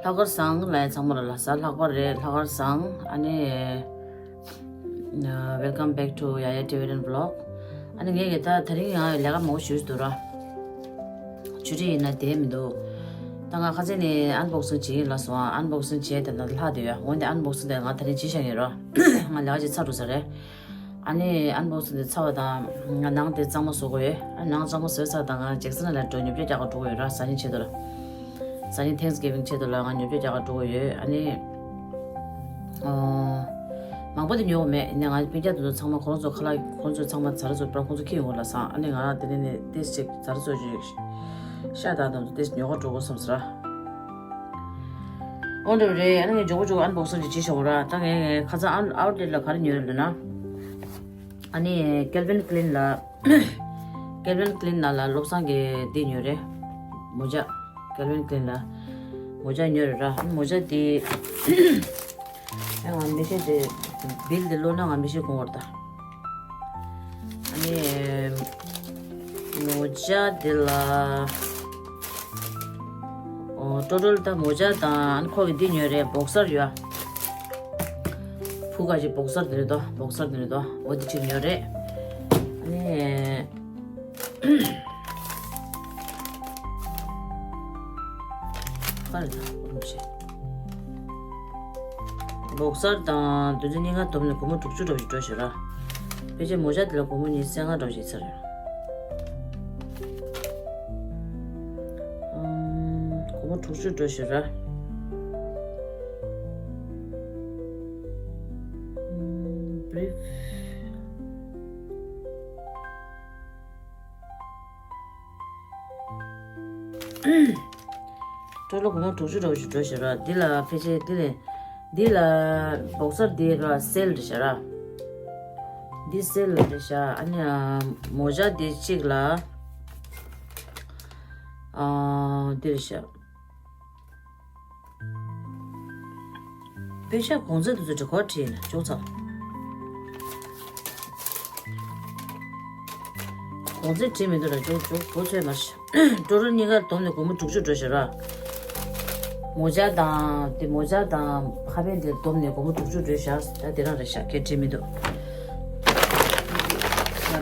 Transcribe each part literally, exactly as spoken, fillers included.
ལྷག་དཀར་བཟང་ལ་ཡ་ཚང་མ་ལ་ལ་ས་ལྷག་པ་རེད། ལྷག་དཀར་བཟང་། ཨ་ནི། Welcome back to Yaya Tibetan Vlog. ཨ་ནི་ངས་གི་ད་དེ་རིང་ཡང་ལས་ཀ་མང་པོ་ཞུས་འདུག་ར། ཆུ་ཊི་ཡིན་ན་བསྡད་མི་འདུག་ད་ང་ཁ་སང་ནས་ཨན་བོག་སིང་བྱེད་ཀྱི་ཡིན་ལབ་སོང་ཨ། ཨན་བོག་སིང་བྱས་དེ་ན་ལྷག་བསྡད་ཡོད། འོན་ཏེ་ཨན་བོག་སིང་དེ་ང་དེ་རིང་བྱེད་བཞག་ཡོད་ར། ང་ལས་ཀ་ཅིག་ཚར་འགྲོ་ས་རེད། ཨ་ནི་ཨན་བོག་སིང་དེ་ཚར་བ་དང་ང་ནང་དེ་གཙང་མ་བཟོ་དགོས་ཡོད། ཨ་ནང་གཙང་མ་བཟོས་ཚར་དང་ང་ཇེག་སན་ལ་འགྲོ་ཉོ་ཆ་རྒྱག་ག་འགྲོ་གི་ཡོད་ར། སང་ཉིན་ཆེད་དུ་ལ། སང་ཉིན་ཐེངས་གིབ་ཝིང་ཆེད་དུ་ལ་ང་ཉོ་ཆ་རྒྱག་ག་འགྲོ་གི་ཡོད། ཨ་ནི། ཨོ། མང་པོ་དེ་ཉོ་གི་མེད། ཡིན་ནའི་ང་སྤུན་ཀྱག་དེ་ཚོ་ཚང་མ་ཁོང་ཚོ་ཁ་ལག་ཁོང་ཚོ་ཚང་མ་ཛ་དྲག་ཚོ་པར་ཁོང་ཚོ་ཁྱེར་ཡོང་གི་ལབ་སོང་། ཨ་ནི་ང་རང་དེ་ནས་ནས་ཏེས་ཅིག་ཛ་དྲག་ཚོ་ཅིག་ཤ་སྟག་དང་ཏེས་ཉོ་ག་འགྲོ་དགོས་བསམ་ཟེར། འོ་འདྲ་རེད། ཨ་ནི་ངས་མགྱོགས་པོ་མགྱོགས་པོ་ཨན་བོག་སིང་ཅིག་བྱེད་ཤོག་ར། ད་ངས་ངས་ཁ་སང་ཨན་ཨའུ་ཊི་ལེཊ་ལ་ག་རེ་ཉོས་རེད་ལབ་ན། ཨ་ནི་ཀེལ་ཝིན་ཀི་ལིན་ལ། ཀེལ་ཝིན་ཀི་ལིན་ལ་ལ་བློ་བཟང་གི་འདི་ཉོས་རེད། མོ་ཇ། ཀེལ་ཝིན་ཀི་ལིན་ལ་མོ་ཇ་ཉོས་རེད་ར། མོ་ཇ་དེ་ཨ་ང་མི་ཤེས་དེ་བིལ་དེ་ལོ་ན་ང་མི་ཤེས་གོང་བར་ད། ཨ་ནི་མོ་ཇ་དེ་ལ། ཨོ། ཊོ་ཊལ་ད་མོ་ཇ་དང་ཨ་ནི་ཁོ་གི་འདི་ཉོས་རེད། བོག་སར་ཡོད། བུ་ག་ཅིག་བོག་སར་དེ་རེད་དོ། བོག་སར་དེ་རེད་དོ། འོ་དེ་གཅིག་ཉོས་རེད། ཨ་ནི། ག་རེ་ད་རུམ་ཆེ། བོག་སར་དང་དུས་ཚོད་གཉིས་ཀ་བསྡོམས་ནས་སྒོར་མོ་དྲུག་ཅུ་འགྲོ་ཞིག་འགྲོ་ཞིག་ར། ཕལ་ཆེར་མོ་ཇ་དེ་ལ་སྒོར་མོ་ཉི་ཤུ་རྩ་ལྔ་འགྲོ་ཞིག་ཚར་ཡོད། ཨམ། སྒོར་མོ་དྲུག་ཅུ་འགྲོ་ཞིག་ར། ཨམ། བྷི་རིབ། ཊོ་ཊལ་སྒོར་མོ་དྲུག་ཅུ་འགྲོ་ཞིག་འགྲོ་ཞིག་ར། འདི་ལ་ཕལ་ཆེར་འདི་ལས་འདི་ལ་བོག་སར་འདི་ལ་སེལ་རེད་ཤག་ར། འདི་སེལ་རེད་ཤག་ཨ་ནི་ཨ་མོ་ཇ་འདི་གཅིག་ལ་ཨ་འདི་རེད་ཤག་དཔེ་ཆ་གོང་ཚད་དུ་ཚོད་གྲི་གོ་བྲིས་ནས་ཅོག་ཚང་། གོང་ཚད་བྲིས་མི་འདུག་ལ་ཅོག་ཅོག་གོ་ཚོད་མ་ཤི། ཊོ་ཊལ་གཉིས་ཀ་བསྡོམས་ནས་སྒོར་མོ་དྲུག་ཅུ་འགྲོ་ཞེས་ར། མོ་ཇ་དང་དེ་མོ་ཇ་དང་ཕ་བན་དེ་བསྡོམས་ནས་སྒོར་མོ་དྲུག་ཅུ་འགྲོ་ཤག་ད་དེ་རང་རེད་ཤག་ཁྱེད་བྲིས་མི་འདུག་ང་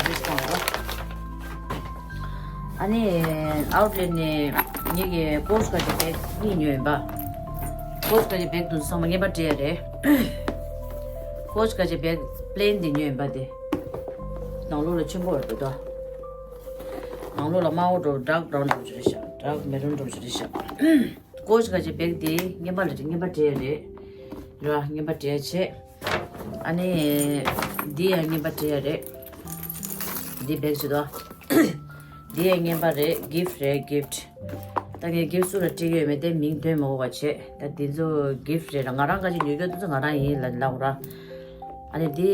འདི་བཏང་རོགས། ཨ་ནི་ཨའུ་ཊི་ལེཊ་ནས་ངེད་ཀྱི་ཀོ་ཆ་ག་ཅི་བེག་གཉིས་ཉོས་ཡིན་པ། ཀོ་ཆ་ག་ཅི་བེག་དུ་ཚང་མ་ངེས་པར་སྤྲད་ཡ་རེད། ཀོ་ཆ་ག་ཅི་བེག་པི་ལེན་དེ་ཉོས་ཡིན་པ་དེ། ནང་ལོགས་ལ་ཆེན་པོ་རེད་འདུག་ད། ནང་ལོགས་ལ་དམར་པོ་འདྲ་བོ་ཌརཀ་བྷ་རའུན་འདྲ་བོ་ཅིག་རེད་ཤག་ཌརཀ་མེ་རུན་འདྲ་བོ་ཅིག་རེད་ཤག་ཀོ་ཆ་ག་ཅི་བེག་དེ་རྔན་པ་ལ་རྔན་པ་སྤྲད་ཡ་རེད། ར་རྔན་པ་སྤྲད་ཡ་བྱས། ཨ་ནི། འདི་ཡང་རྔན་པ་སྤྲད་ཡ་རེད། འདི་བེག་ཅིག་དོ། འདི་ཡང་རྔན་པ་རེད། གིཕ་རེད་གིཕ། ད་ངས་གིཕ་སུ་ལ་སྤྲད་ཀྱི་ཡོད་མེད་དེ་མིང་འདོན་མ་དགོས་པ་བྱས། ད་འདི་ཚོ་གིཕ་རེད་ལ་ང་རང་ག་ཅིག་ཉོ་རྒྱུ་འདི་ཚོ་ང་རང་ཡིན་ལ་ལབ་ར། ཨ་ནི་འདི།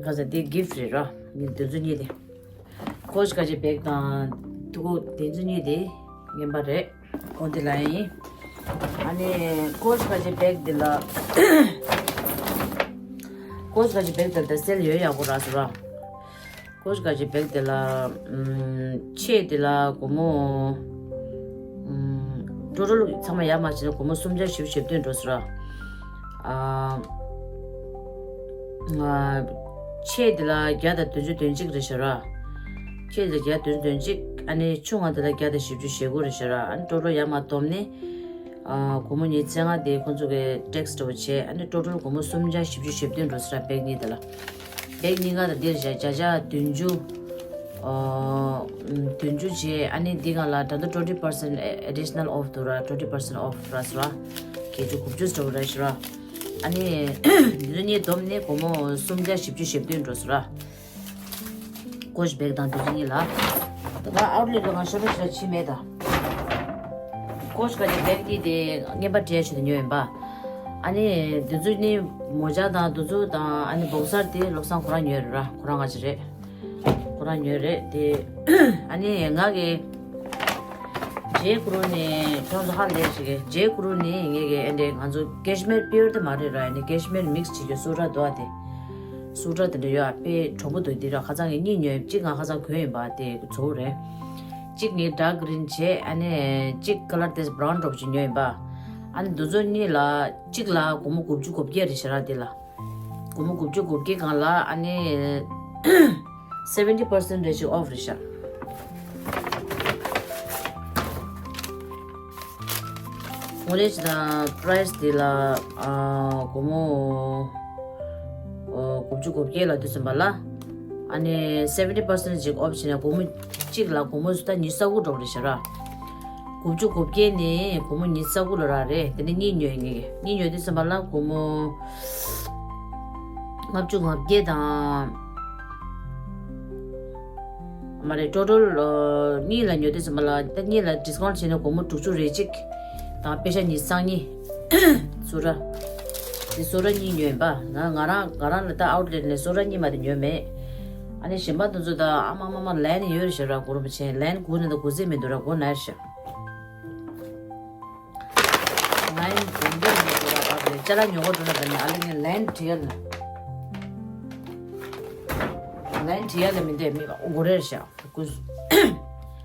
ག་ས་འདི་གིཕ་རེད་ར། ངས་འདི་ཚོ་གཉིས་དེ། ཀོ་ཆ་ག་ཅི་བེག་དང་དུ་ཀོ་དེ་ཚོ་གཉིས་དེ་རྔན་པ་རེད། ཨོ་འདི་ལ་ཡིན། ཨ་ནི་ཀོ་ཆ་ག་ཅི་བེག་འདི་ལ། ཀོ་ཆ་ག་ཅི་བེག་འདི་ལ་སེལ་ཡོད་ཡག་པོ་རག་སོང་ར། ཀོ་ཆ་ག་ཅི་བེག་འདི་ལ། ཨམ། ཆེད་འདི་ལ་སྒོར་མོ། ཨམ། ཊོ་ཊལ་ཚང་མ་ཡར་མར་བྱས་ན་སྒོར་མོ་སུམ་བརྒྱ་བཞི་བཅུ་ཞེ་བདུན་འགྲོ་སོང་ར། ཨ། ང་། ཆེ་དེ་ལ་བརྒྱ་དང་བདུན་ཅུ་དོན་གཅིག་རེད་ཤག་ར། ཆེ་དེ་ལ་བརྒྱ་དང་བདུན་ཅུ་དོན་གཅིག་ཨ་ནི་ཆུང་བ་དེ་ལ་བརྒྱ་དང་བཞི་བཅུ་ཞེ་དགུ་རེད་ཤག་ར། ཨ་ནི་ཊོ་ཊལ་ཡར་མར་བསྡོམས་ནས། ཨ། སྒོར་མོ་ཉི་ཤུ་རྩ་ལྔ་དེ་ཁོང་ཚོ་གི་ཊེག་སི་འདྲ་བོ་བྱས། ཨ་ནི་ཊོ་ཊལ་སྒོར་མོ་སུམ་བརྒྱ་བཞི་བཅུ་ཞེ་བདུན་འགྲོ་སོང་ར་བེག་གཉིས་དེ་ལ། བེག་གཉིས་ཀ་དང་འདིར་བཞག་བརྒྱ་ཆ་བདུན་ཅུ། ཨོ། བདུན་ཅུ་བྱས། ཨ་ནི་འདི་སྒང་ལ་ད་ལྟ་twenty percent additional off འདུག་ར། twenty percent off ར་སོ་ར། བརྒྱད་ཅུ་དགུ་བཅུ་ཟེར་བ་ར་ཤི་ར། ཨ་ནི་འདི་ཚོ་གཉིས་བསྡོམས་ནས་སྒོར་མོ་སུམ་བརྒྱ་བཞི་བཅུ་ཞེ་བདུན་འགྲོ་སོང་ར། ཀོ་ཆ་བེག་དང་འདི་ཚོ་གཉིས་ལ། ད་ང་ཨའུ་ཊི་ལེཊ་ལ་ང་ཤོ་རོ་ཤི་ར་ཕྱིན་མེད་ད། ཀོ་ཆ་ག་ཅི་བེག་འདི་དེ་རྔན་པ་སྤྲད་བྱས་ཏེ་ཉོས་ཡིན་པ། ཨ་ནི་འདི་ཚོ་ནི་མོ་ཇ་དང་འདི་ཚོ་དང་ཨ་ནི་བོག་སར་དེ་བློ་བཟང་ཁོ་རང་ཉོས་རེད་ར། ཁོ་རང་ང་ཅི་རེད། ཁོ་རང་ཉོས་རེད་དེ། ཨ་ནི་ང་གི་ཇེ་ཀུ་རུ་ནི་ཁྱོད་ཚོ་ཧ་ལས་ཤིག་གི་ཇེ་ཀུ་རུ་ནི་ངེད་ཀྱི་ཨེ་འདྲས་ང་ཚོ་ཀེ་ཤི་མིར་པིའུར་དེ་མ་རེད་ར། ཨ་ནི་ཀེ་ཤི་མིར་མིག་སི་བྱེད་རྒྱུ་སུ་ཊར་འདུག་ཨ་དེ། སུ་ཊར་དེ་འདྲ་ཡོད་ཨ། དཔེ་གྲོགས་པོ་འདུག་འདི་ར་ཁ་སང་ངས་གཉིས་ཉོས། གཅིག་ང་ཁ་སང་གོན་ཡིན་པ་དེ་ཚོ་རེད། གཅིག་ངས་ཌརཀ་གི་རིན་བྱས། ཨ་ནི་གཅིག་ཀ་ལར་དེ་བྷ་རའུན་འདྲ་པོ་ཅིག་ཉོས་ཡིན་པ། ཨ་ནི་འདི་ཚོ་གཉིས་ལ་གཅིག་ལ་སྒོར་མོ་དགུ་བཅུ་གོ་བརྒྱད་རེད་ཤག་ར། དེ་ལ་སྒོར་མོ་དགུ་བཅུ་གོ་བརྒྱད་སྒང་ལ་ཨ་ནི་seventy percent རེ་ཞིག་off རེད་ཤག་ངོ་ལས་ཅི་དང་price དེ་ལ་ཨ་སྒོར་མོ་ཨ་དགུ་བཅུ་གོ་བརྒྱད་ལ་དུས་ཙམ་པ་ལ་ཨ་ནི་seventy percent ཅིག་off བྱས་ནས་སྒོར་མོ་གཅིག་ལ་སྒོར་མོ་ད་ཉི་ཤུ་རྩ་དགུ་འགྲོ་གི་རེད་ཤག་ར། དགུ་བཅུ་གོ་བརྒྱད་ནས་སྒོར་མོ་ཉི་ཤུ་རྩ་དགུ་ལ་རག་རེད། དེ་ནས་གཉིས་ཉོས་ངས། གཉིས་ཉོས་དུས་ཙམ་པ་ལ་སྒོར་མོ་ལྔ་བཅུ་ང་བརྒྱད་དང་། མ་རེད། total ཨ་གཉིས་ལ་ཉོས་དུས་ཙམ་པ་ལ་ད་གཉིས་ལ་discount བྱས་ན་སྒོར་མོ་དྲུག་ཅུ་རེ་གཅིག་དང་པེ་ཤ་ཉི་ཤུ་རྩ་གཉིས། སོ་ར། དེ་སོ་ར་གཉིས་ཉོས་ཡིན་པ། ང་ང་རང་ང་རང་ལ་ད་outlet ནས་སོ་ར་གཉིས་མ་དེ་ཉོས་མེད། ཨ་ནི་གཞན་པ་དེ་ཚོ་ད་ཨ་མ་མ་མ་line ཡོད་རེད་ཤག་ར། སྒོར་མོ་ཆེན་line དགོས་ནི་ད་དགོས་རྩིས་མི་འདུག་ར། དགོས་ན་ཡར་ཤག line དགོས་འདོད་མི་འདུག་ར། ཨ་རེ་ཅ་ལག་ཉོ་ག་འགྲོ་ན་ད་ནི་ཨ་ལེ་ངས་line བྲི་ཡ་ལ། line བྲི་ཡ་ལ་མི་འདོད་མི་དགོས་རེད་ཤག་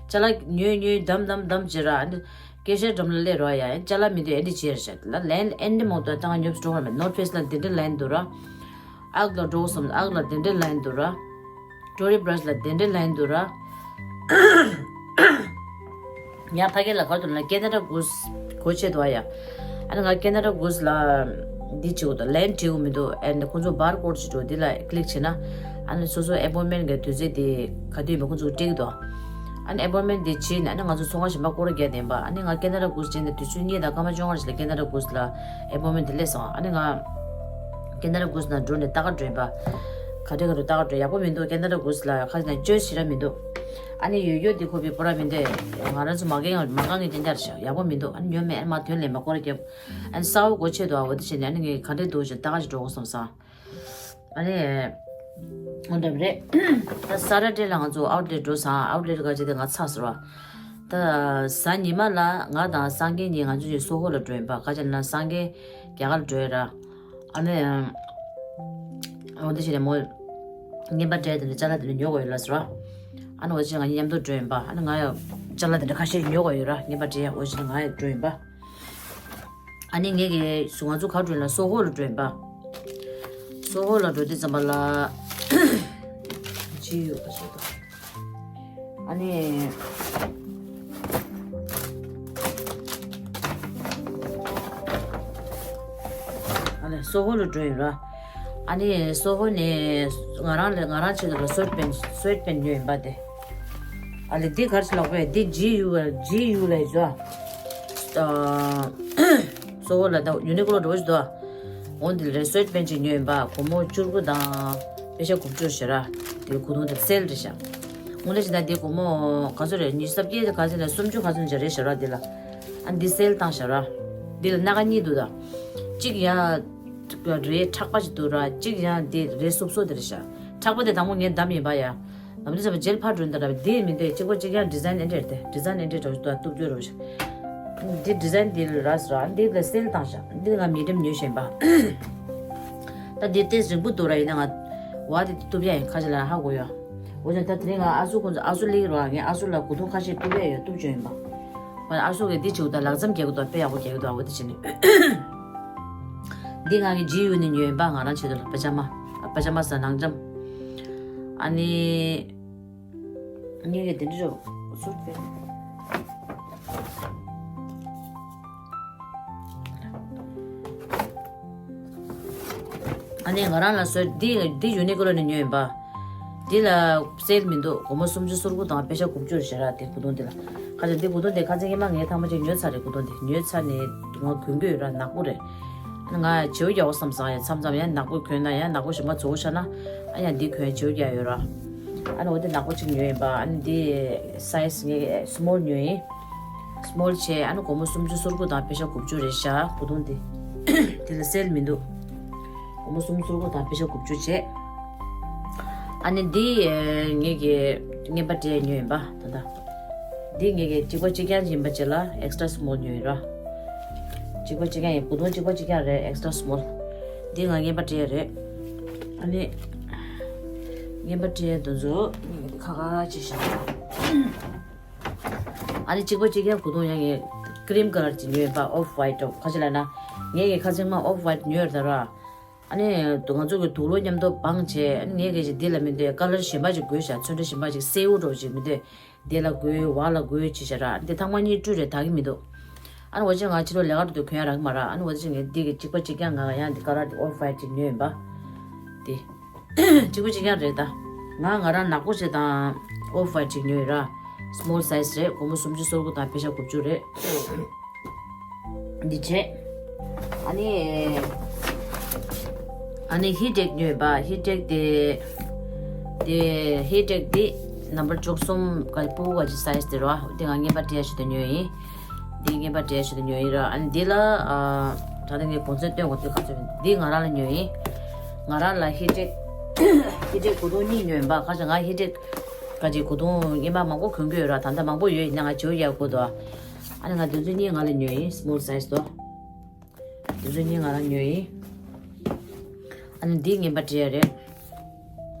ཅ་ལག་ཉོས་ཉོས་བསྡམས་བསྡམས་བསྡམས་བྱས་ར། ཨ་ནི་སྐད་ཆའི་འགྲམ་ལ་སླེབས་རོགས་ཡ། ཅ་ལག་མི་འདུག་ཨེ་འདྲ་བྱས་ར་ཤག་ལ། line ཨེ་འདྲ་མང་དུ་བཏང་ཉོབ་སུ་འགྲོ་བ་མེད། North Face ལ་འདི་འདྲ་line འདུག་ར། ཨག་ལ་འགྲོ་བསམ། ཨག་ལ་དེ་འདྲའི་line འདུག་ར། Tory Burch ལ་དེ་འདྲའི་line འདུག་ར། ཡང་ཕ་གི་ལ་ག་རེ་འདུག་ལབ་ན་Canada Goose གོ་ཆེ་འདུག་ཨ་ཡ། ཨ་ནི་ང་Canada Goose ལ་འདི་བྱེད་དགོས་འདུག line བྲིས་དགོས་མི་འདུག་ཨ་ནི་ཁོང་ཚོ་barcode ཅིག་འདུག་འདི་ལ་click བྱས་ན་ཨ་ནི་སོ་སོ་appointment གི་དུས་ཚོད་དེ་ག་དུས་ཡིན་པ་ཁོང་ཚོ་སྤྲད་ཀྱི་འདུག་ཨ་ནི་appointment དེ་བྱས་ནས་ཨ་ནི་ང་ཚོ་ཚོང་ཁང་གཞན་པ་སྐོར་ར་རྒྱག་བསྡད་ཡིན་པ། ཨ་ནི་ང་Canada Goose བྱས་ནས་དུས་ཚོད་གཉིས་དང་སྐར་མ་བཅོ་ལྔ་ཞིག་ལ་Canada Goose ལ་appointment དེ་སླེབས་སོང་། ཨ་ནི་ང་Canada Goose ནང་འགྲོ་ནས་ལྟ་ག་འགྲོ་ཡིན་པ། ག་འདྲ་ག་འདྲ་ལྟ་ག་འགྲོ། ཡག་པོ་མི་འདུག Canada Goose ལ་ཁ་ཅིག་ནས་བཅོས་ཞེ་དྲག་མི་འདུག་ཨ་ནི་ཡོད་ཡོད་དེ་ཁོ་པའི་པོ་ར་མི་འདུག་ང་རང་ཚོ་མ་རྒན་མ་རྐང་གི་ཅན་ཅར་ཤག་ཡག་པོ་མི་འདུག་ཨ་ནི་ཉོ་མེད། ཨ་ནི་མ་དོན་ལས་མ་སྐོར་ར་རྒྱབ། ཨ་ནི་གསར་པ་སྒོ་ཕྱེ་འདུག་ཨ་འོ་དེ་བྱས་ནས་ཨ་ནི་ངས་ག་འདྲ་འདུག་ཞེས་ལྟ་ག་ཞིག་འགྲོ་དགོས་བསམ་སོང་། ཨ་ནི། འོ་འདྲ་རེད། ད་Saturday ལ་ང་ཚོ་outlet འགྲོ་སོང་། outlet ག་ཅིག་དེ་ང་ཚ་ཟེར་བ། ད་གཟའ་ཉི་མ་ལ་ང་དང་སངས་རྒྱས་གཉིས་ང་ཚོ་གཉིས་སོ་ཧོ་ལ་འགྲོ་ཡིན་པ། ག་ཅིག་ལབ་ན་སངས་རྒྱས་རྒྱ་གར་འགྲོ་ཡིན་ར། ཨ་ནི། འོ་འདི་བྱས་ནས་མོ་རྔན་པ་སྤྲད་དེ་འདྲ་ཅ་ལག་དེ་འདྲ་ཉོ་དགོས་ཡོད་ལབ་ཟེར་བ། ཨ་ནི་འོ་བྱས་ང་གཉིས་མཉམ་དུ་འགྲོ་ཡིན་པ། ཨ་ནི་ང་ཡང་ཅ་ལག་དེ་འདྲ་ཁ་ཤས་ཉོ་དགོས་ཡོད་ར། རྔན་པ་སྤྲད་ཡ། འོ་བྱས་ནས་ང་ཡང་འགྲོ་ཡིན་པ། ཨ་ནི་ངས་ཀྱི་སུ་ང་ཚོ་ག་འགྲོ་ཡིན་ལ། སོ་ཧོ་ལ་འགྲོ་ཡིན་པ། སོ་ཧོ་ལ་འགྲོ་དུས་ཙམ་པ་ལ། ཇི་ཡུ་ག་ཞིག་དང་། ཨ་ནི། ཨ་ནི་སོ་ཧོ་ལ་འགྲོ་ཡིན་ར། ཨ་ནི་སོ་ཧོ་ནས་ང་རང་ལ་ང་རང་ཆེད་དུ་ལ་སུའེ་ཊི་པེན་སུའེ་ཊི་པེན་ཉོས་ཡིན་པ་དེ། ཨ་ལེ་འདི་ག་རེ་ལབ་དགོས། འདི་ཇི་ཡུ་ཇི་ཡུ་ལ་ཡིན་ཟོ། ཨ། སོ་ཧོ་ལ་ད་ཡུ་ནི་ཀོ་ལོ་འགྲོ་བཞིན་འདུག་འོ་འདི་ལ་རེ་སུའེ་ཊི་པེན་ཅིག་ཉོས་ཡིན་པ། སྒོར་མོ་བཅུ་དགུ་དང་པེ་ཤ་དགུ་བཅུ་ཞེ་ར། དེ་གོ་དུང་དེ་སེལ་རེད་ཤག་འོ་ལེ་ཞིག་ད་འདི་སྒོར་མོ་ག་ཚོད་རེད། ཉི་ཤུ་རྩ་བརྒྱད་ག་ཚོད་ནས་སུམ་ཅུ་ག་ཚོད་ཅིག་རེད་ཤག་ར། འདི་ལ་ཨ་འདི་སེལ་བཏང་ཤག་ར། འདི་ལ་སྣ་ཁ་གཉིས་འདུག་ད་གཅིག་ཡ་རེ་མཁྲེགས་པ་ཅིག་འདུག་ར། གཅིག་ཡ་འདི་རེ་སོབ་སོབ་དེ་རེད་ཤག་མཁྲེགས་པ་དེ་དང་པོ་ངས་བདམས་ཡིན་པ་ཡ། ལམ་འདི་ཚོ་བ་ཇེལ་ཕར་འགྲོ་འདི་འདྲ་བ་འདི་མི་འདུག་གཅིག་པ་གཅིག་རྐྱང་ཌི་ཛའིན་ཨེ་འདྲ་རེད་དེ། ཌི་ཛའིན་ཨེ་འདྲ་འདྲ་བོ་ཞིག་འདུག་གཏུབ་རྒྱུ་རེད་བ་ཞིག་འདི་ཌི་ཛའིན་འདི་ལ་ར་ཟེར་བ། འདི་ལ་སེལ་བཏང་ཤག་འདི་ང་མི་ཌི་ཡམ་ཉོས་བཞིན་པ། ད་འདི་ཏོག་ཙམ་རིང་པོ་འདུག་ར། ཡིན་ན་ང་བ་དེ་གཏུབ་ཡ་ཡིན། ཁ་ཅིག་ལ་ཧ་གོ་ཡ། འོ་ཙང་ད་དེ་རིང་ང་ཨ་སུ་ཁོང་ཚོ་ཨ་སུ་སླེབས་རོགས། ངས་ཨ་སུ་ལ་གོས་ཐུང་ཁ་ཤས་གཏུབ་ཡ་ཡོད། གཏུབ་བྱོས་ཡིན་པ། ང་ཨ་སུ་གིས་འདི་བྱེད་དགོས་ད། ལག་མཚམས་རྒྱག་གི་འདུག་དཔེ་ཡག་པོ་རྒྱག་གི་འདུག་འོ་དེ་བྱས་ནས། འདི་ང་གི་ཇི་ཡུ་ནས་ཉོས་ཡིན་པ། ང་རང་ཆེད་དུ་ལ་པ་ཇ་མ། པ་ཇ་མ་ཟ་ནང་འཇམ། ཨ་ནི། ངས་གི་དེ་འདྲ་རོ་སུར་པེ། ཨ་ནི་ང་རང་ལ་སོ་འདི་འདི་ཡུ་ནི་ཀོ་ལོ་ནས་ཉོས་ཡིན་པ། འདི་ལ་སེལ་མི་འདུག་སྒོར་མོ་སུམ་ཅུ་སོ་དགུ་དང་པེ་ཤ་དགུ་བཅུ་རེད་ཤག་ར། དེ་གོས་ཐུང་འདི་ལ། ཁ་ཅིག་འདི་གོས་ཐུང་འདི་ཁ་སང་ཉི་མ་ངས་ཐེངས་མ་གཅིག་ཉོས་ཚར་རེད། གོས་ཐུང་འདི་ཉོས་ཚར་ནས་ང་གོན་གྱི་ཡོད་ར། ནག་པོ་རེད། ང་བྱེའུ་རྒྱག་དགོས་བསམ་སོང་། ཡ་མཚམས་མཚམས་ཡ་ནག་པོ་གྱོན་ན་ཡ་ནག་པོ་ཞིག་མ་བཙོག་ཤ་ན། ཨ་ཡ་འདི་གྱོན་བྱེའུ་རྒྱག་ཡོད་ར། ཨ་ནི་འོ་དེ་ནག་པོ་གཅིག་ཉོས་ཡིན་པ། ཨ་ནི་འདི་སའི་ཛི་ངས་སི་མོལ་ཉོས་ཡིན། སི་མོལ་བྱས། ཨ་ནི་སྒོར་མོ་སུམ་ཅུ་སོ་དགུ་དང་པེ་ཤ་དགུ་བཅུ་རེད་ཤག་གོས་ཐུང་འདི། དེ་ལ་སེལ་མི་འདུག་སྒོར་མོ་སུམ་ཅུ་སོ་དགུ་དང་པེ་ཤ་དགུ་བཅུ་བྱས། ཨ་ནི་འདི་ངས་ཀྱི་རྔན་པ་སྤྲད་ཉོས་ཡིན་པ་ད་ལྟ། འདི་ངས་ཀྱི་གཅིག་པ་གཅིག་རྐྱང་ཡིན་པ་བྱས་ལ་ཨེག་སི་ཊ་ར་སི་མོལ་ཉོས་ཡིན་ར། གཅིག་པ་གཅིག་རྐྱང་ཡིན། གོས་ཐུང་གཅིག་པ་གཅིག་རྐྱང་རེད། ཨེག་སི་ཊ་ར་སི་མོལ། འདི་ང་རྔན་པ་སྤྲད་ཡ་རེད། ཨ་ནི། རྔན་པ་སྤྲད་ཡ་འདི་ཚོ་ངས་ཀྱི་ཁ་ཁ་ཅིག་བཞག་ཨ་ནི་གཅིག་པ་གཅིག་རྐྱང་གོས་ཐུང་ཡང་ངས་ ཀི་རིམ་ཀ་ལར་ཅིག་ཉོས་ཡིན་པ། ཨོཕ་ཝའིཊ་འདྲ་བོ། ག་ཅི་ལབ་ན། ངས་ཀྱི་ཁ་སང་མ་ཨོཕ་ཝའིཊ་ཉོས་ཡོད་ད་ར། ཨ་ནི་ང་ཚོ་གི་དུག་ལོག་མཉམ་དུ་སྦངས་བྱས། ཨ་ནི་ངས་ཀྱི་འདི་ལ་མི་འདོད། ཀ་ལར་གཞན་པ་ཅིག་དགོས་ཤག་ཚོན་ཁྲ་གཞན་པ་ཅིག་སེར་པོ་འདྲ་བོ་ཅིག་མི་འདོད། འདི་ལ་དགོས། བ་ལ་དགོས་བྱས་ཤག་ར། འདི་ཐེངས་མ་གཉིས་བཀྲུས་རེད། དག་གི་མི་འདུག་ཨ་ནི་འོ་ཅེ་ང་ཕྱི་ལོགས་ལས་ཀ་འགྲོ་དུས་གོན་ཡ་རག་གི་མ་རེད། ཨ་ནི་འོ་ཅེ་ངས་འདི་གི་གཅིག་པ་གཅིག་རྐྱང་། ང་ཡང་འདི་ཀ་ལར་འདི་ཨོཕ་ཝའིཊ་ཅིག་ཉོས་ཡིན་པ། འདི་གཅིག་པ་གཅིག་རྐྱང་རེད་ད། ང་ང་རང་ནག་པོ་ཞིག་དང་ཨོཕ་ཝའིཊ་ཅིག་ཉོས་ཡོད་ར། སི་མོལ་སའི་ཛི་རེད། སྒོར་མོ་སུམ་ཅུ་སོ་དགུ་དང་པེ་ཤ་དགུ་བཅུ་རེད། འདི་བྱས། ཨ་ནི། ཨ་ནི་ཧི་ཊེག་ཉོས་པ། ཧི་ཊེག་དེ། དེ་ཧི་ཊེག་དེ་ནམ་བར་བཅུ་གསུམ་ག་ཕྲུ་གུ་ག་ཅི་སའི་ཛི་དེ་རེད་བ། དེ་ང་རྔན་པ་སྤྲད་ཡ་ཞིག་ཏུ་ཉོས་ཡིན། འདི་རྔན་པ་སྤྲད་ཡ་ཞིག་ཏུ་ཉོས་ཡིན་ར། ཨ་ནི་འདི་ལ་ཨ། ད་ལྟ་ངས་གོང་ཚད་སྟོན་དགོས། དེ་ག་ཚོད་ཡིན། འདི་ང་རང་ལ་ཉོས་ཡིན། ང་རང་ལ་ཧི་ཊེག་ཧི་ཊེག་གོས་ཐུང་གཉིས་ཉོས་ཡིན་པ། ཁ་ཤས་ང་ཧི་ཊེག་ག་ཅིག་གོས་ཐུང་རྔན་པ་མང་པོ་གོན་གྱི་ཡོད་ར། ད་ལྟ་མང་པོ་ཡོད། ཡིན་ན་ང་བྱིའུ་ཡག་གོ་དོ། ཨ་ནི་ང་དེ་ཚོ་གཉིས་ང་ལ་ཉོས་ཡིན། སི་མོལ་སའི་ཛི་དོ། དེ་ཚོ་གཉིས་ང་ལ་ཉོས་ཡིན། ཨ་ནི་འདི་རྔན་པ་སྤྲད་ཡ་རེད།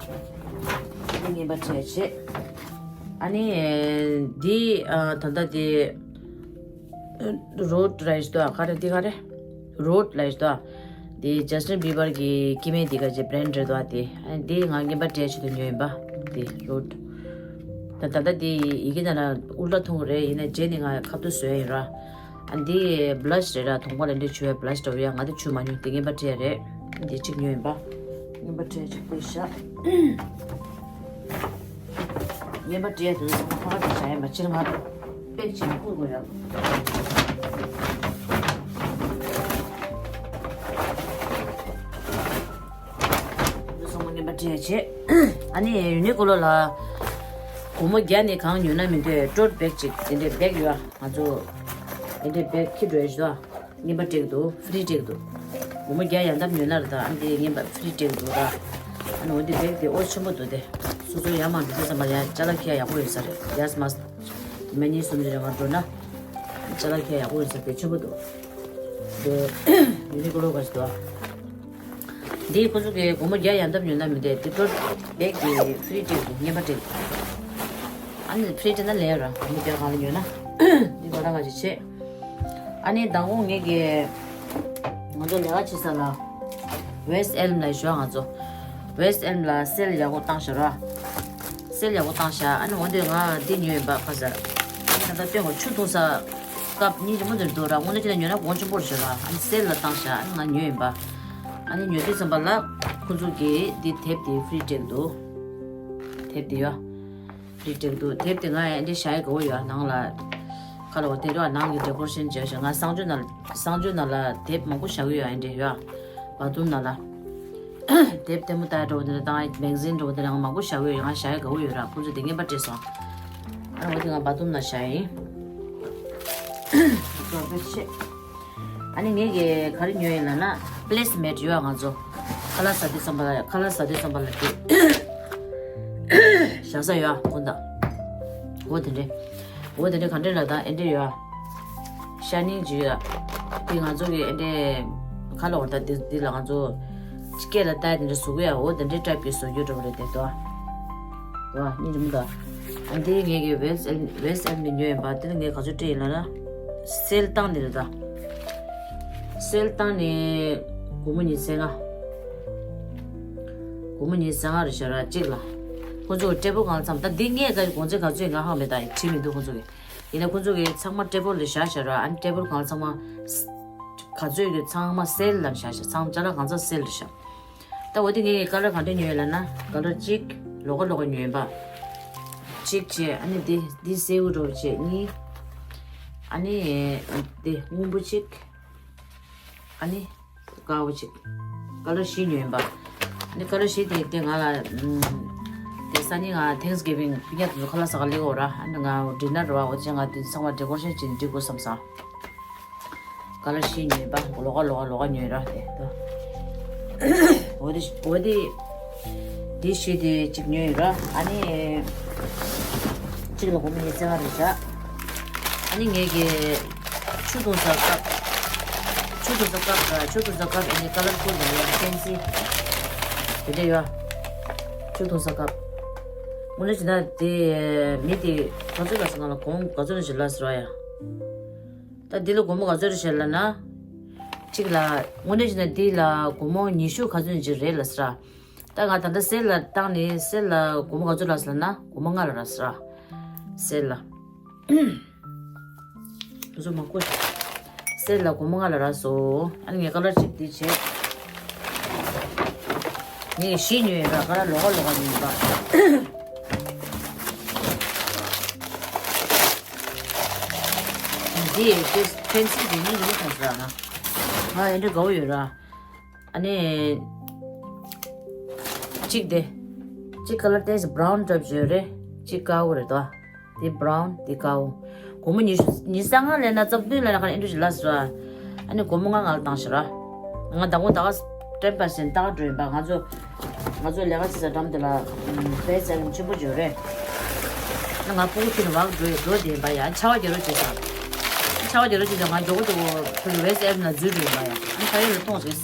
འདི་རྔན་པ་སྤྲད་བྱས། ཨ་ནི་འདི་ཨ། ད་ལྟ་དེ་རོཌ་ལབ་ཡ་ཞིག་འདུག་ཨ། ག་རེ་འདི་ག་རེ། རོཌ་ལབ་ཡ་ཞིག་འདུག་ཨ། དེ་ཇ་སི་ཊིན་བྷི་བར་གྱི་སྐྱེ་དམན་དེ་ག་ཅིག་བྷི་རེན་ཌི་རེད་འདུག་ཨ། དེ་ཨ་ནི་དེ་ང་རྔན་པ་སྤྲད་ཆེད་དུ་ཉོས་ཡིན་པ། དེ་རོཌ། ད་ད་ལྟ་དེ་ཡི་གེ་ནང་ལ་ཨུལ་ཊ་མཐོང་གི་རེད། ཡིན་ན་རྗེས་ནས་ང་ཁ་ཐུག་བཟོ་ཡ་ཡིན་ར། ཨ་ནི་དེ་བྷི་ལ་ཤི་རེད་ར། གདོང་པ་ལ་འདི་བྱུག་ཡ་བྷི་ལ་ཤི་འདྲ་བོ་ཡ། ང་དེ་བྱུག་མ་མྱོང་། དེ་རྔན་པ་སྤྲད་ཡ་རེད། དེ་གཅིག་ཉོས་ཡིན་པ། རྔན་པ་སྤྲད་ཆེད་དུ་བཞག་རྔན་པ་སྤྲད་དུས་ཚང་མ་ཁ་པར་དུ་བཞག་ཡིན་པ། ཕྱིར་ང་པེག་བྱས་ནས་བསྐུར་དགོས་ཡོད། འདི་ཚང་མ་རྔན་པ་སྤྲད་བྱས། ཨ་ནི་ཡུ་ནི་ཀོ་ལོ་ལ་སྒོར་མོ་བརྒྱ་ནས་གང་ཉོས་ན་མི་འདོད། ཊོཊ་བེག་ཅིག་དེ་འདྲའི་བེག་ཡོད། ང་ཚོ་དེ་འདྲའི་བེག་འཁྱེར་འགྲོ་ཡ་ཞིག་འདུག་རྔན་པ་སྤྲད་ཀྱི་འདུག་ཧྥི་རི་སྤྲད་ཀྱི་འདུག་སྒོར་མོ་བརྒྱ་ཡར་འདབ་ཉོས་ན་རེད་ད། ཨ་ནི་དེ་རྔན་པ་ཧྥི་རི་སྤྲད་ཀྱི་འདུག་ར། ཨ་ནི་འོ་དེ་བེག་དེ་ཨོ་ཆེན་པོ་འདུག་སྟེ། སོ་སོ་ཡར་མར་འགྲོ་དུས་ཙམ་པ་ལ་ཡང་ཅ་ལག་འཁྱེར་ཡག་པོ་ཡོད་ས་རེད། ཡར་མར་ཉི་མ་གཉིས་གསུམ་ཅིག་རེ་མར་འགྲོ་ན་ཅ་ལག་འཁྱེར་ཡག་པོ་ཡོད་ས། དེ་ཆེན་པོ་འདུག་དེ་ཡུ་ནི་ཀོ་ལོ་ག་ཞིག་འདུག་འདི་ཁོ་ཚོ་གིས་སྒོར་མོ་བརྒྱ་ཡར་འདབ་ཉོས་ན་མི་འདོད། འདི་ཊོཊ་བེག་གི་ཧྥི་རི་སྤྲད་ཀྱི་འདུག་རྔན་པ་སྤྲད་ཀྱི་འདུག་ཨ་ནི་ཧྥི་རི་སྤྲད་ན་ལས་ར། སྒོར་མོ་བརྒྱ་གང་ལ་ཉོས་ན། འདི་ང་རང་ག་ཅིག་བྱེད། ཨ་ནི་མདང་དགོང་ངེད་ཀྱི་ང་ཚོ་ལས་ཀ་བྱེད་ས་ལ་ཝེ་སི་ཨེལ་ལ་ཞོག་ང་ཚོ་ཝེ་སི་ཨེལ་ལ་སེལ་ཡག་པོ་བཏང་ཤག་ར། སེལ་ཡག་པོ་བཏང་ཤག་ཨ་ནི་འོ་དེ་ང་འདི་ཉོས་ཡིན་པ། ཁ་ཟེར། ཨ་ནི་ད་ལྟ་སྟོན་གོ་ཆུ་འཐུང་ས་ཀབ་གཉིས་ཆེན་པོ་འདིར་འདུག་ར། དངོས་གནས་བྱས་ན་ཉོས་ན་གོང་ཆེན་པོ་རེད་ཤག་ར། ཨ་ནི་སེལ་ལ་བཏང་ཤག་ཨ་ནི་ང་ཉོས་ཡིན་པ། ཨ་ནི་ཉོ་དུས་ཙམ་པ་ལ་ཁོ་ཚོ་གིས་འདི་དེབ་དེ་ཧྥི་རི་སྤྲད་འདུག་དེབ་དེ་ཡོད། ཧྥི་རི་སྤྲད་འདུག་དེབ་དེ་ང་ཡང་འདི་བཞག་ཡ་དགའ་པོ་ཡོད། ནང་ལ་ཁ་ལོ་དེ་ར། ནང་གི་ཌེ་ཀོ་རེ་ཤན་བྱས་ཤག་ང་གསང་སྤྱོད་ནང་གསང་སྤྱོད་ནང་ལ་དེབ་མང་པོ་བཞག་གི་ཡོད། ཨ་འདྲ་ཡོད། བཱ་ཐི་རུམ་ནང་ལ་དེབ་ལྟད་མོ་ལྟ་འདྲ་བོ་དེ་འདྲ་དང་མེག་ཛིན་འདྲ་བོ་དེ་འདྲ་ང་མང་པོ་བཞག་གི་ཡོད། ང་བཞག་ཡ་དགའ་པོ་ཡོད་ར། ཁོ་ཚོ་དེ་རྔན་པ་སྤྲད་སོང་། ཨ་འོ་དེ་ང་བཱ་ཐི་རུམ་ནང་བཞག་ཡིན། ཨ་ནི་ངས་ཀྱི་ག་རེ་ཉོས་ཡིན་ལབ་ན་པི་ལེ་སི་མེ་ཊི་ཡོད། ང་ཚོ་ཁ་ལག་ཟ་དུས་ཙམ་པ་ལ། ཁ་ལག་ཟ་དུས་ཙམ་པ་ལ་དེ་བཞག་ས་ཡོད། ཁོ་འདྲ་འོ་དེ་འདྲ། འོ་དེ་འདྲ་ག་འདྲ་ལ་ད་ཨེ་འདྲ་ཡོད། ཤ་ནིང་ཅིག་ཡོད། དེ་ང་ཚོ་གི་ཨེ་འདྲ་ཁ་ལོ་ད་དེ་འདི་ལ་ང་ཚོ་སྐེ་ལ་བཏགས་དེ་འདྲ་བཟོ་གི་ཡ། འོ་དེ་འདྲའི་ཊའིབ་ཀྱི་བཟོ་རྒྱུ་འདྲ་བོ་རེད་དེ་དོ། བ་སྙིང་རྗེ་མོ་འདུག་ཨ་འདི་ངས་ཀྱི་ཝེ་སི་ཨེལ་ཝེ་སི་ཨེལ་ནས་ཉོས་ཡིན་པ། དེ་ནི་ངས་ག་ཚོད་སྤྲད་ཡིན་ལབ་ན། སེལ་བཏང་ནས་རེད་ད། སེལ་བཏང་ནས་སྒོར་མོ་ཉི་ཤུ་རྩ་ལྔ། སྒོར་མོ་ཉི་ཤུ་རྩ་ལྔ་རེད་ཤག་ར། གཅིག་ལ། ཁོ་ཚོ་གི་ཊེ་བལ་གང་ལ་ཚང་མ། ད་འདི་ངས་ག་གོང་ཚད་ག་ཚོད་ཡིན་ང་ཧ་གོ་མེད། ད་བྲིས་མི་འདུག་ཁོ་ཚོ་གི། ཡིན་ན་ཁོ་ཚོ་གི་ཚང་མ་ཊེ་བལ་ལ་བཞག་ཤག་ར། ཨ་ནི་ཊེ་བལ་གང་ལ་ཚང་མ་ག་ཚོད་ཀྱི་ཚང་མ་སེལ་ལ་བཞག་ཤག་ཚང་མ་ཅ་ལག་གང་ཚང་སེལ་རེད་ཤག་ད་འོ་དེ་ངས་ཀ་ལར་ག་འདྲ་ཉོས་ཡོད་ལབ་ན། ཀ་ལར་གཅིག་ལོགས་ཀ་ལོགས་ཀ་ཉོས་ཡིན་པ། གཅིག་བྱས། ཨ་ནི་འདི་འདི་སེར་པོ་འདྲ་བོ་བྱས་གཉིས། ཨ་ནི་འདི་སྔོན་པོ་གཅིག་ཨ་ནི་དཀར་པོ་གཅིག་ཀ་ལར་བཞི་ཉོས་ཡིན་པ། ཨ་ནི་ཀ་ལར་བཞི་དེ་དེ་ང་ལ་ཨམ། དེ་སང་ཉིན་ང་ཐེངས་གིབ་ཝིང་སྤུན་ཀྱག་དེ་ཚོ་ཁ་ལག་ཟ་ག་སླེབས་ཀྱི་ཡོད་ར། ཨ་ནི་ང་ཌི་ནར་རེད་བ། འོ་དེ་ང་དེ་ཚང་མ་ཌེ་ཀོ་རེ་ཤན་བྱས་ནས་སྒྲིག་དགོས་བསམ་སོང་། ཀ་ལར་བཞི་ཉོས་པ། ལོགས་ཀ་ལོགས་ཀ་ལོགས་ཀ་ཉོས་ར་དེ་ད། འོ་དེ་འོ་དེ། དེ་བཞི་དེ་གཅིག་ཉོས་ཡོད་ར། ཨ་ནི། གཅིག་ལ་སྒོར་མོ་ཉི་ཤུ་རྩ་ལྔ་རེད་ཤག་ཨ་ནི་ངས་ཀྱི་ཆུ་འཐུང་ས་ཀབ། ཆུ་འཐུང་ས་ཀབ་ར། ཆུ་འཐུང་ས་ཀབ་ཨ་ནི་ཀ་ལར་ཕུལ་རེད་ཡ། ཕེན་སི། དེ་འདྲ་ཡོད། ཆུ་འཐུང་ས་ཀབ། དངོས་གནས་བྱས་ན་དེ་མི་དེ་ག་ཚོད་ལ་ཟེར། ང་ལ་གོང་ག་ཚོད་ལ་ཞིག་ལབ་ཟེར་བ་ཡ། ད་འདི་ལ་སྒོར་མོ་ག་ཚོད་རེད་བཤད་ལབ་ན། གཅིག་ལ་དངོས་གནས་བྱས་ན་འདི་ལ་སྒོར་མོ་ཉི་ཤུ་ག་ཚོད་ཅིག་རེད་ལབ་ཟེར། ད་ང་ད་ལྟ་སེལ་ལ་བཏང་ནས་སེལ་ལ་སྒོར་མོ་ག་ཚོད་ལབ་ཟེར་ན་སྒོར་མོ་ལྔ་ལ་རག་ཟེར། སེལ་ལ། བཟོ་མ་བཀོད། སེལ་ལ་སྒོར་མོ་ལྔ་ལ་རག་སོང་། ཨ་ནི་ངས་ཀ་ལར་གཅིག་འདི་བྱས། ངས་བཞི་ཉོས་ཡིན་པ། ཀ་ལར་ལོགས་ཀ་ལོགས་ཀ་ཉོས་ཡིན་པ། འདི་ཏོག་ཙམ་ཕན་སི་འདི་གཉིས་ཀྱི་མི་ཐོང་ཟེར་ན། ང་ཨེ་འདྲ་དགའ་བོ་ཡོད་ར། ཨ་ནི། གཅིག་དེ། གཅིག་ཀ་ལར་ཏོག་ཙམ་བྷ་རའུན་འདྲ་པོ་ཡོད་རེད། གཅིག་དཀར་པོ་རེད་དོ། དེ་བྷ་རའུན་དེ་དཀར་པོ། སྒོར་མོ་ཉི་ཉི་ཤུ་རྩ་ལྔ་ལེན་ན་རྩ་བདུན་ལེན་ན་ག་ཨེ་འདྲ་ཞིག་ལབ་ཟེར་ར། ཨ་ནི་སྒོར་མོ་ལྔ་ལྔ་ལ་བཏང་ཞིག་ར། ང་མདང་དགོང་ད་ག་ཊེན་པར་སེན་ཊི་ཏག་འགྲོ་ཡིན་པ། ང་ཚོ་ང་ཚོ་ལས་ཀ་བྱེད་ས་འགྲམ་དེ་ལ་བེ་སི་ཨེལ་ཆེན་པོ་ཡོད་རེད། ཨ་ནི་ང་ཕྲུ་གུ་ཁྱེར་ནས་ཝག་འགྲོ་འགྲོ་བསྡད་ཡིན་པ་ཡ། ཆར་པ་རྒྱག་རོགས་བྱེད་ས། ཆར་པ་རྒྱག་རོགས་བྱེད་ས། ང་མགྱོགས་པོ་མགྱོགས་པོ་ཕ་གི་བེ་སི་ཨེལ་ནང་འཛུལ་འགྲོ་ཡིན་པ་ཡ། ཨ་ནི་ཕ་གི་ལ་གཏོང་ཟེར།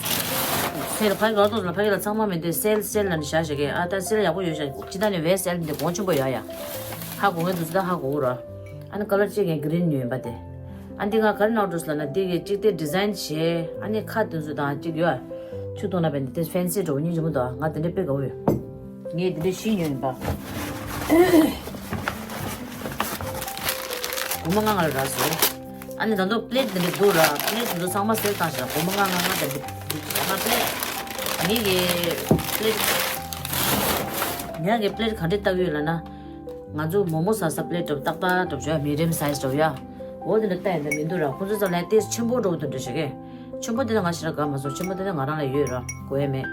སེལ་ཕ་གི་ལ་གཏོང་ཟེར་ལ་ཕ་གི་ལ་ཚང་མ་མི་འདོད། སེལ་སེལ་ལབ་ནས་བཞག་བཞག་གི། ཨ་ད་སེལ་ཡག་པོ་ཡོད་བཞག་ཅི་ད་ནི་བེ་སི་ཨེལ་འདི་གོང་ཆེན་པོ་ཡོད་ཡ། ཧ་གོ་མཁན་འདུག་ཚོད་ད་ཧ་གོ་གི་ར། ཨ་ནི་ཀ་ལར་གཅིག་ངས་གི་རིན་ཉོས་ཡིན་པ་དེ། ཨ་འདི་ང་ག་རེ་ནང་འགྲོ་ཟེར་ལབ་ན། འདི་གི་གཅིག་དེ་ཌི་ཛའིན་བྱས། ཨ་ནི་ཁ་དེ་ཚོ་དང་གཅིག་ཡོད། ཆུ་བཏང་ན་བས་འདི་དེ་ཕེན་སི་འགྲོ་སྙིང་རྗེ་མོ་འདུག་ང་དེ་འདྲ་དཔེ་དགའ་བོ་ཡོད། ངས་འདི་འདྲ་བཞི་ཉོས་ཡིན་པ། སྒོར་མོ་ལྔ་ལྔ་ལ་རག་སོང་། ཨ་ནི་ད་དུང་པི་ལེཊ་འདི་འདྲ་འདུག་ར། པི་ལེཊ་འདི་ཚོ་ཚང་མ་སེལ་བཏང་ཞིག་སྒོར་མོ་ལྔ་ལྔ་ལྔ་འདི་འདྲ་འདུག་ང་པི་ལེཊ། ངེད་ཀྱི་པི་ལེཊ། ངེད་ཀྱི་པི་ལེཊ་ག་འདྲ་བཏགས་ཡོད་ལབ་ན། ང་ཚོ་མོག་མོག་ཟ་ས་པི་ལེཊ་འདྲ་པོ་ཏག་ཏག་འདྲ་པོ་བྱོས། མི་ཌི་ཡམ་སའིཛ་འདྲ་པོ་ཡ། འོ་དེ་འདྲ་བལྟས་ཡིན་ན་མི་འདུག་ར། ཁོང་ཚོ་ཚོ་ལ་ཏོག་ཙམ་ཆེན་པོ་འདྲ་པོ་དེ་འདྲ་ཞིག་གི། ཆེན་པོ་དེ་ནི་ང་ཞེ་དྲག་དགའ་མ་སོང་། ཆེན་པོ་དེ་ནི་ང་རང་ལ་ཡོད་ར། དགོས་ཡ་མེད།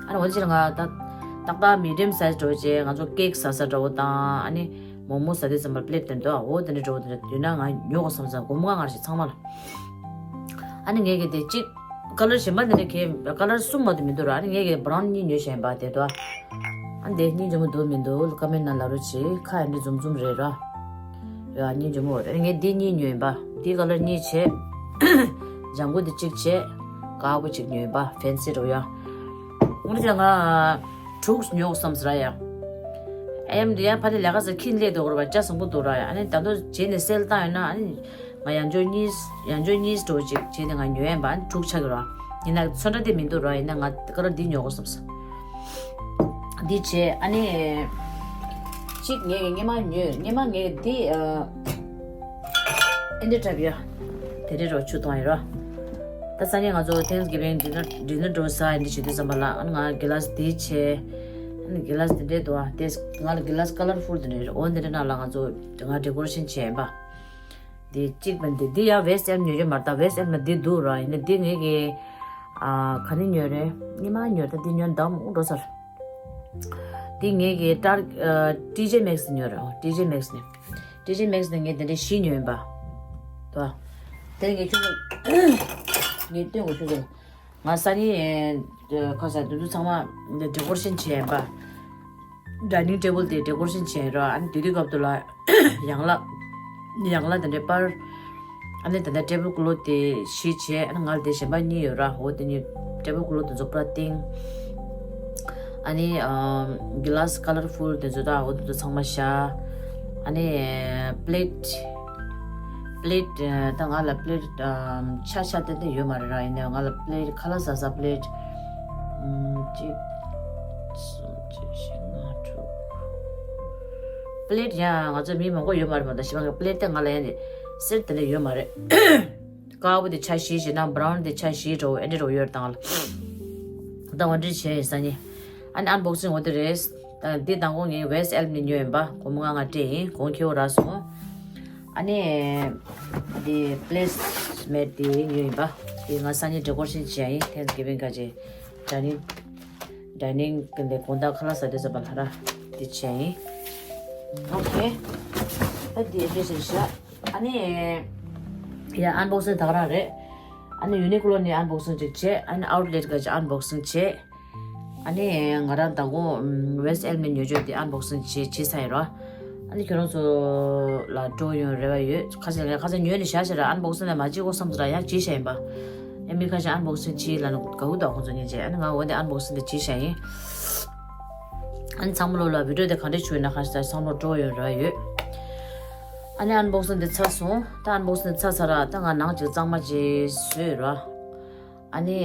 ཨ་ནི་འོ་དེ་ཕྱིར་ང་ད་ཏག་ཏག་མི་ཌི་ཡམ་སའིཛ་འདྲ་པོ་བྱས། ང་ཚོ་ཀེག་ཟ་ས་འདྲ་པོ་དང་། ཨ་ནི་མོག་མོག་ཟ་དུས་ཙམ་པར་པི་ལེཊ་དེ་འདྲ་པོ། འོ་དེ་འདྲ་འདྲ་པོ་དེ་འདྲ་ཡོད་ན་ང་ཉོ་དགོས་བསམ་བསམ། སྒོར་མོ་ལྔ་ལྔ་ཞིག་ཚང་མ་ལ། ཨ་ནི་ངས་ཀྱི་དེ་གཅིག་ཀ་ལར་གཞན་པ་འདི་འདྲ་གས་ཀ་ལར་གསུམ་མ་གཏོགས་མི་འདུག་ར། ཨ་ནི་ངས་ཀྱི་བྷ་རའུན་གཉིས་ཉོས་བཞག་ཡིན་པ་དེ་འདུག་ཨ་འདི་སྙིང་རྗེ་མོ་འདུག་མི་འདུག་ཀོ་མེན་ཊི་ནང་ལབ་རོགས་བྱེད། ཁ་ཡ་འདི་འཛུམ་འཛུམ་རེད་ར། ཡ་སྙིང་རྗེ་མོ་རེད། ངས་འདི་གཉིས་ཉོས་ཡིན་པ། འདི་ཀ་ལར་གཉིས་བྱས། ལྗང་གུ་འདི་གཅིག་བྱས། དཀར་པོ་གཅིག་ཉོས་ཡིན་པ། ཕེན་སི་འདྲ་པོ་ཡ། འོ་ན་ང་དྲུག་ཉོ་དགོས་བསམ་ཟེར་ཡ། ཨེམ་འདི་ཡ་ཕ་ནི་ལས་ཀ་ཟེར་ཁྱིན་ལས་འདུག་ར་བ། ཅ་བཟང་པོ་འདུག་ར་ཡ། ཨ་ནི་ད་དུང་རྗེས་ནས་སེལ་བཏང་ཡོད་ན། ཨ་ནི་ང་ཡང་འཇོག་གཉིས། ཡང་འཇོག་གཉིས་འགྲོ་ཅིག་བྱས་ནས་ང་ཉོ་ཡ་ཡིན་པ། ཨ་ནི་དྲུག་ཆགས་ཀྱི་ར། ཡིན་ན་ཚོན་ཁྲ་དེ་མི་འདུག་ར། ཡིན་ན་ང་ཀ་ར་འདི་ཉོ་དགོས་བསམ་སོང་། འདི་བྱས། ཨ་ནི་གཅིག་ངས་སྔོན་མ་ཉོས། སྔོན་མ་ངས་འདི་ཨ་ཨེ་འདྲ་འཁྲབ་ཡ། དེ་འདྲ་རོ་ཆུ་གཏོང་ཡ་ར། ད་སང་ཉིན་ང་ཚོ་ཐེངས་གི་བིང་ཌི་ནར་ཌི་ནར་འགྲོ་ས་ཨེ་འདྲ་བྱེད་དུས་ཙམ་པ་ལ། ཨ་ནི་ང་གི་ལཱ་སི་འདི་བྱས། ཨ་ནི་གི་ལཱ་སི་དེ་འདྲ་འདུག་ཨ། དེ་ང་ལ་གི་ལཱ་སི་ཀ་ལར་ཕུལ་དེ་འདྲ་རེད། འོ་འདི་འདྲ་ནང་ལ་ང་ཚོ་ང་ཌེ་ཀོ་རེ་ཤན་བྱས་ཡིན་པ། འདི་གཅིག་པ་འདི། འདི་ཡང་བེ་སི་ཨེལ་ཉོས་ཡོད་མ་རེད། ད་བེ་སི་ཨེལ་ན་འདི་འདུག་ར། ཡིན་ན་འདི་ངེད་ཀྱི་ཨ་ག་ནས་ཉོས་རེད། སྔོན་མ་ཉོས། ད་འདི་ཉོས་འདམ་འགྲོ་ཚར། འདི་ངེད་ཀྱི་ཊར་ཨ་ཊི་ཇེ་མེག་སི་ཉོས་རེད། ཨོ་ཊི་ཇེ་མེག་སི་ནས། ཊི་ཇེ་མེག་སི་ནས་ངས་འདི་འདྲ་བཞི་ཉོས་ཡིན་པ། ད་དེ་ངས་ཁྱོད་ཚོ་ངས་སྟོན་དགོས། ཁྱོད་ཚོ་ང་སང་ཉིན་ཁ་ས་དེ་ཚོ་ཚང་མ་འདི་ཌེ་ཀོ་རེ་ཤན་བྱས་ཡིན་པ། ཌའི་ནིང་ཊེ་བལ་དེ་ཌེ་ཀོ་རེ་ཤན་བྱས་ར། ཨ་ནི་དེ་དུས་སྐབས་དུ་ལ་ཡང་ལ་ཡང་ལ་དེ་འདྲའི་པར། ཨ་ནི་དེ་འདྲ་ཊེ་བལ་ཀློ་དེ་བཞི་བྱས། ཨ་ནི་ང་ལ་དེ་གཞན་པ་གཉིས་ཡོད་ར། འོ་དེ་གཉིས་ཊེ་བལ་ཀློ་དེ་ཚོ་པུ་ར་བཏིང་། ཨ་ནི་གི་ལཱ་སི་ཀ་ལར་ཕུལ་དེ་ཚོ་དང་འོ་དེ་ཚོ་ཚང་མ་བཞག་ཨ་ནི་པི་ལེཊ། པི་ལེཊ་ད་ང་ལ་པི་ལེཊ་ཆ་ཆ་ཏན་ཏན་ཡོད་མ་རེད་ར། ཡིན་ནའི་ང་ལ་པི་ལེཊ་ཁ་ལག་ཟ་ས་པི་ལེཊ་གཅིག་གསུམ་བཞི་ལྔ་དྲུག་པི་ལེཊ་ཡང་ང་ཚོ་མི་མང་པོ་ཡོད་མ་རེད་མ། ད་ཞི་མ་གི་པི་ལེཊ་དེ་ང་ལ་ཡང་ནི་སེར་དེ་འདྲ་ཡོད་མ་རེད། དཀར་པོ་དེ་ཆ་བཞི་བྱས་ན་བྷ་རའུན་དེ་ཆ་བཞི་འགྲོ་ཨེ་འདྲ་འགྲོ་ཡོད་དང་ལ། ད་འོ་འདྲ་བྱས་ཡིན་སང་ཉིན། ཨ་ནི་ཨན་བོག་སིང་འོ་དེ་རེད། ད་འདི་དང་པོ་ངས་ཝེ་སི་ཨེལ་ནས་ཉོས་ཡིན་པ། སྒོར་མོ་ལྔ་ལྔ་སྤྲད་ཡིན། གོང་ཁེ་པོ་རག་སོང་། ཨ་ནི་འདི་པི་ལེ་སི་མེཊ་དེ་ཉོས་ཡིན་པ། དེ་ང་སང་ཉིན་ཌེ་ཀོ་རེ་ཤན་བྱས་ཡིན། ཐེངས་གི་བིང་ག་ཅེ་ཌའི་ནིང་ཌའི་ནིང་གི་འདི་དགོང་དག་ཁ་ལག་ཟ་དུས་ཙམ་པ་ལ་ར་འདི་བྱས་ཡིན། ཨོ་ཁེ། ད་འདི་ཨེ་ཌི་རེ་སི་རེད་ཤག་ཨ་ནི་ཡ་ཨན་བོག་སིང་ད་ག་རང་རེད། ཨ་ནི་ཡུ་ནི་ཀོ་ལོ་ནས་ཨན་བོག་སིང་ཅིག་བྱས། ཨ་ནི་ཨའུཊ་ལེཊ་ག་ཅིག་ཨན་བོག་སིང་བྱས། ཨ་ནི་ང་རང་མདང་དགོང་ཝེ་སི་ཨེལ་ནས་ཉོས་ཆོག་དེ་ཨན་བོག་སིང་བྱས་བྱས་ཚར་ཡིན་རོ། ཨ་ནི་ཁྱོད་རང་ཚོ་ལ་སྤྲོད་ཡོང་རེ་བ་ཡོད། ཁ་སང་ངས་ཁ་སང་ཉོས་ནས་བཞག་བཞག་ར། ཨན་བོག་སིང་ལ་མ་བྱེད་གོ་བསམ་ཚོད་ར་ཡང་བྱས་བཞག་ཡིན་པ། ཨ་མི་ཁ་ཤས་ཨན་བོག་སིང་བྱས་ལ་ནི་དགའ་བོ་འདུག་ཁོང་ཚོ་ཉིན་བྱས། ཨ་ནི་ང་འོ་དེ་ཨན་བོག་སིང་དེ་བྱས་བཞག་ཡིན། ཨ་ནི་ཚང་མ་ལོ་ལ་བི་ཌིའོ་དེ་ག་འདྲས་བྱུང་ཡོད་ན་ཁ་ཤས་ཚང་མ་ལོ་སྤྲོད་ཡོང་རེ་བ་ཡོད། ཨ་ནི་ཨན་བོག་སིང་དེ་ཚར་སོང་། ད་ཨན་བོག་སིང་དེ་ཚར་ཚར་ར། ད་ང་ནང་ཅིག་གཙང་མ་ཅིག་བཟོས་ར། ཨ་ནི་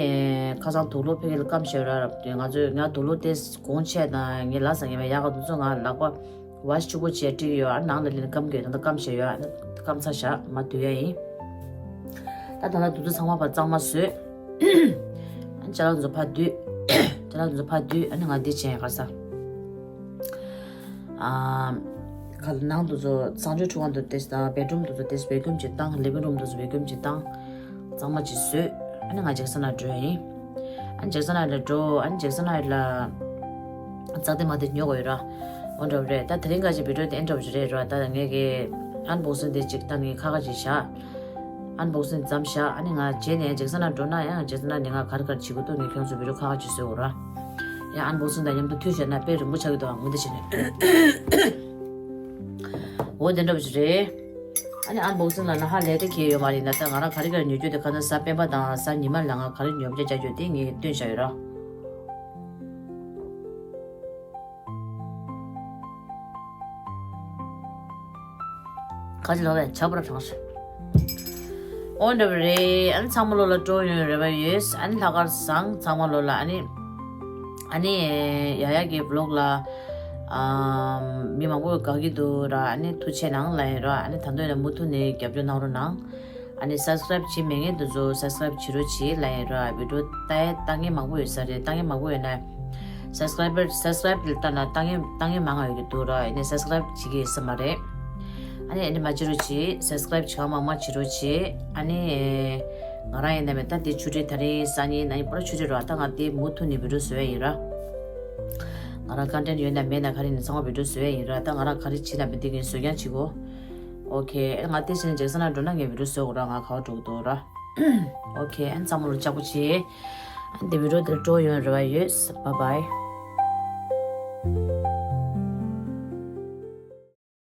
ཁ་སང་དུག་ལོག་ཕ་གི་ལ་སྐམ་བཞག་ཡོད་ར། ང་ཚོས་ང་དུག་ལོག་དེ་གོང་ཆད་དང་ངས་ལ་ས་ངས་མ་ཡག་ག་དུ་ཚོ་ང་ལག་པ་ཝ་ཤི་ཆུ་བོ་བྱས་བཀྲུས་ཡོད། ཨ་ནང་ལ་ལེན་སྐམ་གི་ད་ལྟ་སྐམ་བཞག་ཡོད། ཨ་ནི་སྐམ་ཚར་བཞག་མ་དུ་ཡ་ཡིན། ད་ད་ལྟ་དུ་ཚོ་ཚང་མ་ཕར་གཙང་མ་བཟོས། ཨ་ནི་ཅ་ལག་དུ་ཚོ་ཕར་བསྡུས། ཅ་ལག་དུ་ཚོ་ཕར་བསྡུས། ཨ་ནི་ང་འདི་བྱས་ཡ་ག་ས། ཨ། ག་ལ་ནང་དུ་ཚོ་གཙང་སྦྱོང་ཁྲུས་ཁང་དུ་དེ་དང་བེད་རུམ་དུ་ཚོ་དེ་བེད་སྒོམ་ཅིག་བཏང་། ལི་ཝིང་རུམ་དུ་ཚོ་བེད་སྒོམ་ཅིག་བཏང་། གཙང་མ་ཅིག་བཟོས། ཨ་ནི་ང་ཇེག་སན་ལ་འགྲོ་ཡ་ཡིན། ཨ་ནི་ཇེག་སན་ལ་འགྲོ། ཨ་ནི་ཇེག་སན་ལ་རྩ་དེ་མ་དེ་ཉོ་དགོས་ཡོད་ར། འོ་འདྲ་བ་རེད། ད་དེ་རིང་ག་ཅིག་བི་ཌིའོ་དེ་ཨེན་འདྲ་བ་ཅིག་རེད་ར། ད་ངས་གི་ཨན་བོག་སིང་དེ་ཅིག་ད་ངས་ཁ་ཁ་ཅིག་བཞག་ཨན་བོག་སིང་མཚམས་བཞག་ཨ་ནི་ང་རྗེས་ནས་ཇེག་སན་ལ་འགྲོ་ན་ཡང་ཇེག་སན་ལ་ནི་ང་ག་རེ་ག་རེ་བྱེད་དགོས་འདུག་ངས་ཁྱོད་ཚོ་བི་ཌིའོ་ཁ་ཁ་ཅིག་བཟོས་འོ་ར། ཡང་ཨན་བོག་སིང་དང་མཉམ་དུ་མཐུད་བྱས་ན་དཔེ་རིང་པོ་ཆགས་ཀྱི་འདུག་ཨ། ངོ་དེ་བྱས་ནས། འོ་དེ་འདྲ་བ་ཞིག་རེད། ཨ་ནི་ཨན་བོག་སིང་ལ་ན་ཧ་ལས་དེ་གལ་ཡོད་མ་རེད་ན། ད་ང་རང་ག་རེ་ག་རེ་ཉོ་རྒྱུ་དེ་ཁ་སང་གཟའ་སྤེན་པ་དང་གཟའ་ཉི་མ་ལ་ང་ག་རེ་ཉོ་རྒྱུ་བྱ་རྒྱུ་དེ་ངས་སྟོན་བཞག་ཡོད་ར། ཁ་ཅིག་ལོག་ལ་ཆག་པར་གྲོངས་ཤིང་། འོ་འདྲ་བ་རེད། ཨ་ནི་ཚང་མ་ལོ་ལ་སྤྲོ་ཡོང་རེ་བ་ཡོད། ཨ་ནི་ལྷག་དཀར་བཟང་ཚང་མ་ལོ་ལ། ཨ་ནི་ཨ་ནི་ཡ་ཡ་གི་བི་ལོག་ལ་ཨམ། མི་མང་པོ་དགའ་གི་འདུག་ར། ཨ་ནི་ཐུགས་ཆེ་གནང་ལབ་ཡིན་ར། ཨ་ནི་ད་དུང་ཡིན་ན་མུ་མཐུད་ནས་རྒྱབ་སྐྱོར་གནང་རོགས་གནང་། ཨ་ནི་སབ་སི་ཀ་རེབ་བྱེད་མེད་མཁན་དེ་ཚོ་སབ་སི་ཀ་རེབ་བྱེད་རོགས་བྱེད་ལབ་ཡིན་ར། བི་ཌིའོ་ལྟ་ཡ་ལྟ་མཁན་མང་པོ་ཡོད་ས་རེད། ལྟ་མཁན་མང་པོ་ཡོད་ན། སབ་སི་ཀ་རེ་བར་སབ་སི་ཀ་རེབ་ལ་ལྟ་ན་ལྟ་མཁན་ལྟ་མཁན་མང་ང་ཡོད་ཀྱི་འདུག་ར། ཡིན་ནའི་སབ་སི་ཀ་རེབ་བྱེད་ཀྱི་ཡོད་ས་མ་རེད། ཨ་ནི་ཨ་ནི་མ་བྱེད་རོགས་བྱེད། སབ་སི་ཀ་རེབ་བྱེད་མང་མང་བྱེད་རོགས་བྱེད། ཨ་ནི་ང་རང་ཡིན་ན་མེད་ད་དེ་ཆུ་ཚོད་དེ་རིང་སང་ཉིན་གནངས་ཉིན་པོ་ར་ཆུ་ཚོད་ར། ད་ང་དེ་མུ་མཐུད་ནས་བི་ཌིའོ་བཟོ་ཡ་ཡིན་ར། ང་རང་ཀོན་ཊེན་ཊི་ཡོད་ན་མེད་ན་ག་རེ་ནས་ཚང་མ་བི་ཌིའོ་བཟོ་ཡ་ཡིན་ར། ད་ང་རང་ག་རེ་བྱེད་ན་མི་འདི་གིན་བཟོ་རྐྱང་བྱེད་གོ། ཨོ་ཁེ། ང་དེ་བྱས་ནས་ཇེག་སན་ལ་འགྲོ་ན་ངས་བི་ཌིའོ་བཟོ་དགོས་ར། ང་ག་བ་འགྲོ་གི་འདུག་ར། ཨོ་ཁེ། ཨ་ནི་ཚང་མ་ལ་ལྕགས་པོ་བྱེད། ཨ་ནི་དེ་བི་ཌིའོ་དེར་སྤྲོ་ཡོང་རེ་བ་ཡོད། བཱའི་བཱའི།